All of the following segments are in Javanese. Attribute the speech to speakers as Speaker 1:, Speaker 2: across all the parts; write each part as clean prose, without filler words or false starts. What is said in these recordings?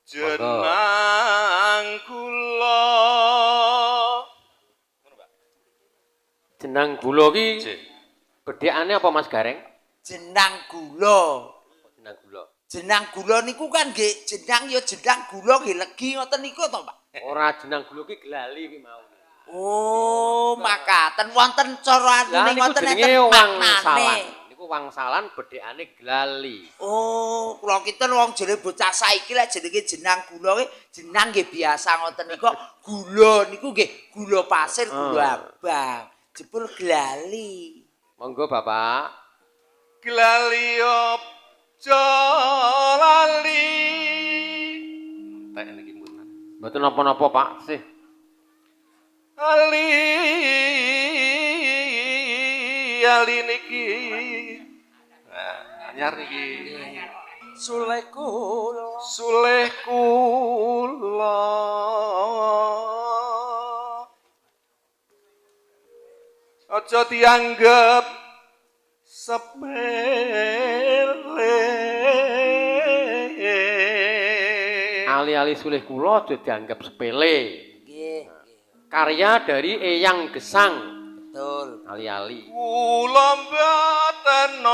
Speaker 1: Jenang gula.
Speaker 2: Jenang gula ki bedhekane apa Mas Gareng?
Speaker 3: Jenang gula.
Speaker 2: Jenang gula.
Speaker 3: Jenang gula niku kan nggih jenang ya jenang gula nggih legi ngoten niku to, Pak?
Speaker 2: Ora jenang gula ki glali ki mau.
Speaker 3: Oh, makaten wonten cara
Speaker 2: Lah
Speaker 3: anune
Speaker 2: niku
Speaker 3: ngoten
Speaker 2: jenenge
Speaker 3: enten
Speaker 2: wangsalan.
Speaker 3: maknane.
Speaker 2: Niku wangsalan bedhekane glali.
Speaker 3: Oh, kula kinten wong jenenge bocah saiki lek jenenge jenang gula ki jenang nggih biasa ngoten niku. Gula niku nggih gula pasir, gula abang. Jebul glali.
Speaker 2: Monggo Bapak.
Speaker 1: Glali aja lali. Tek niki pun.
Speaker 2: Mboten napa-napa Pak sih.
Speaker 1: Ali ali niki. Nah, anyar niki.
Speaker 3: Suleh kula.
Speaker 1: Suleh kula. Aja dianggep sepele.
Speaker 2: Ali-ali sulih kula aja dianggep sepele.
Speaker 3: Nggih,
Speaker 2: Karya dari Eyang Gesang.
Speaker 3: betul.
Speaker 2: Ali-ali.
Speaker 1: Kula mboten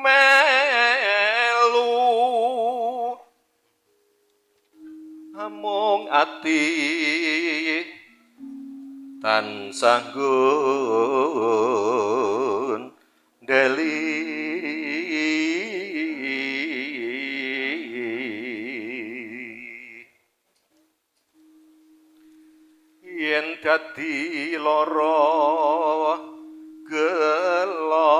Speaker 1: melu amung ati tansah nggon deli. Yen dadi lara gela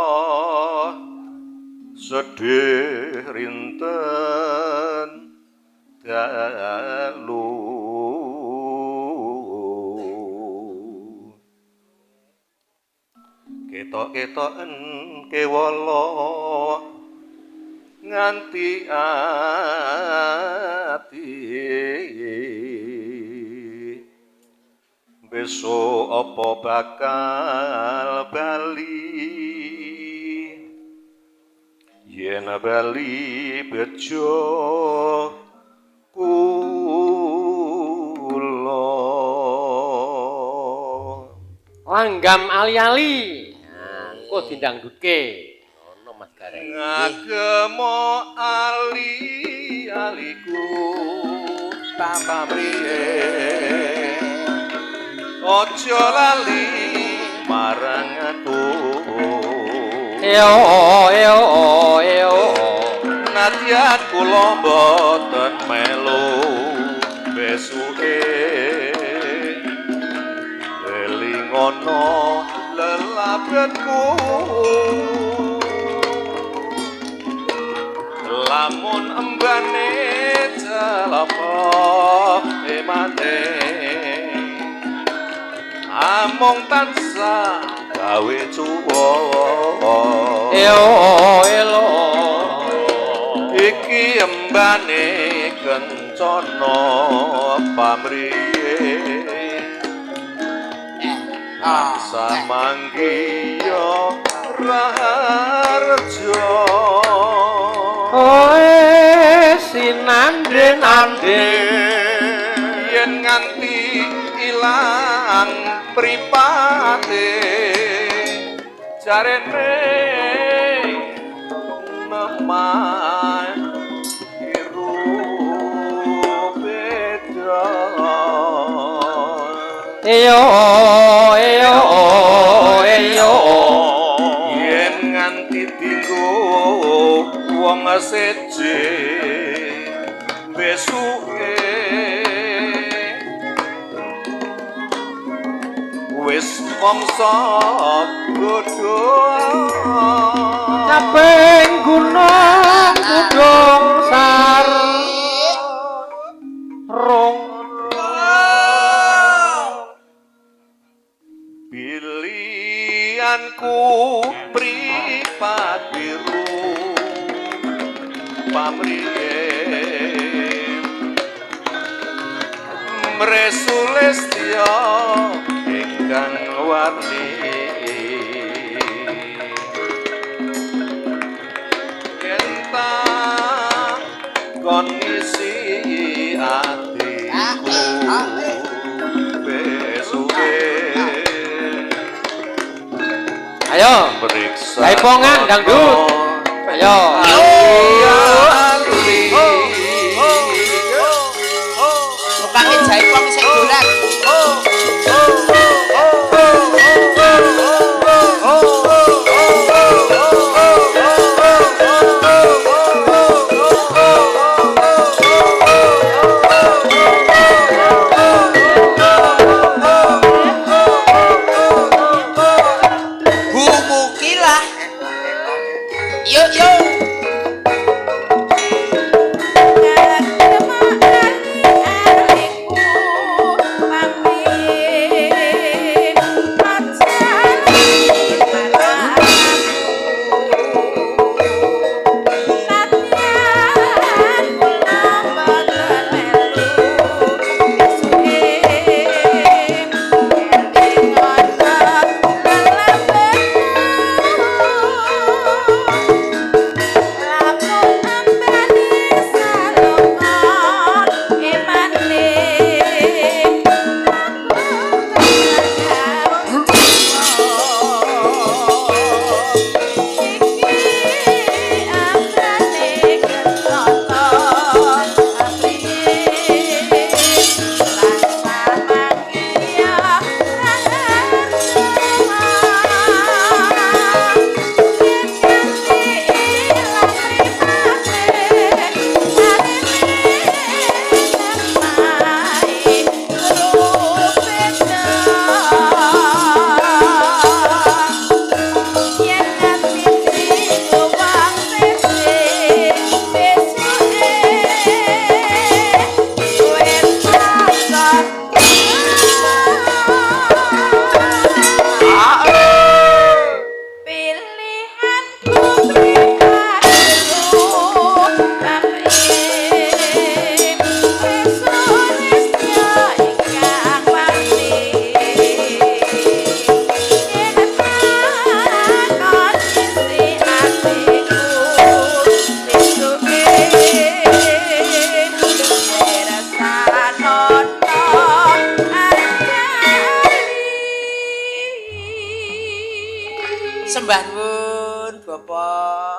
Speaker 1: sedih rinten dalu ketok-ketoken kewala nganti ati besok apa bakal bali yen bali bejo kula.
Speaker 2: Langgam ali-ali. Nah, engko dindangdutke. Ngono Mas Gareng.
Speaker 1: Ngagemo ali-aliku pamriye aja lali marang aku.
Speaker 2: Eo eo eo.
Speaker 1: Nadyan kula mboten melu besuke elingono lelabetku lamun embane celapa emane amung tansah gawe cuwa.
Speaker 2: Eo elo.
Speaker 1: Iki embane kencana pamriye tansah manggiya raharja.
Speaker 2: Oe sinande-nande
Speaker 1: yen nganti ilang pripate jarene nemah iru beda.
Speaker 2: Eyo eyo eyo.
Speaker 1: Yen nganti dinggo wong seje besuke wis mangsa bodho.
Speaker 2: Kaping gunung kudung sar rong
Speaker 1: pilihanku pripat biru pamriye mresulestya ingkang warni yen tak Kon ngisi atiku besuke.
Speaker 2: Ayo.
Speaker 1: Periksa
Speaker 2: Jaipongan, dangdut. Ayo.
Speaker 1: Ali.
Speaker 3: Tukange jaipong sing dolan. Bu Mukilah. Yuk yuk. Sembah nuwun, Bapak.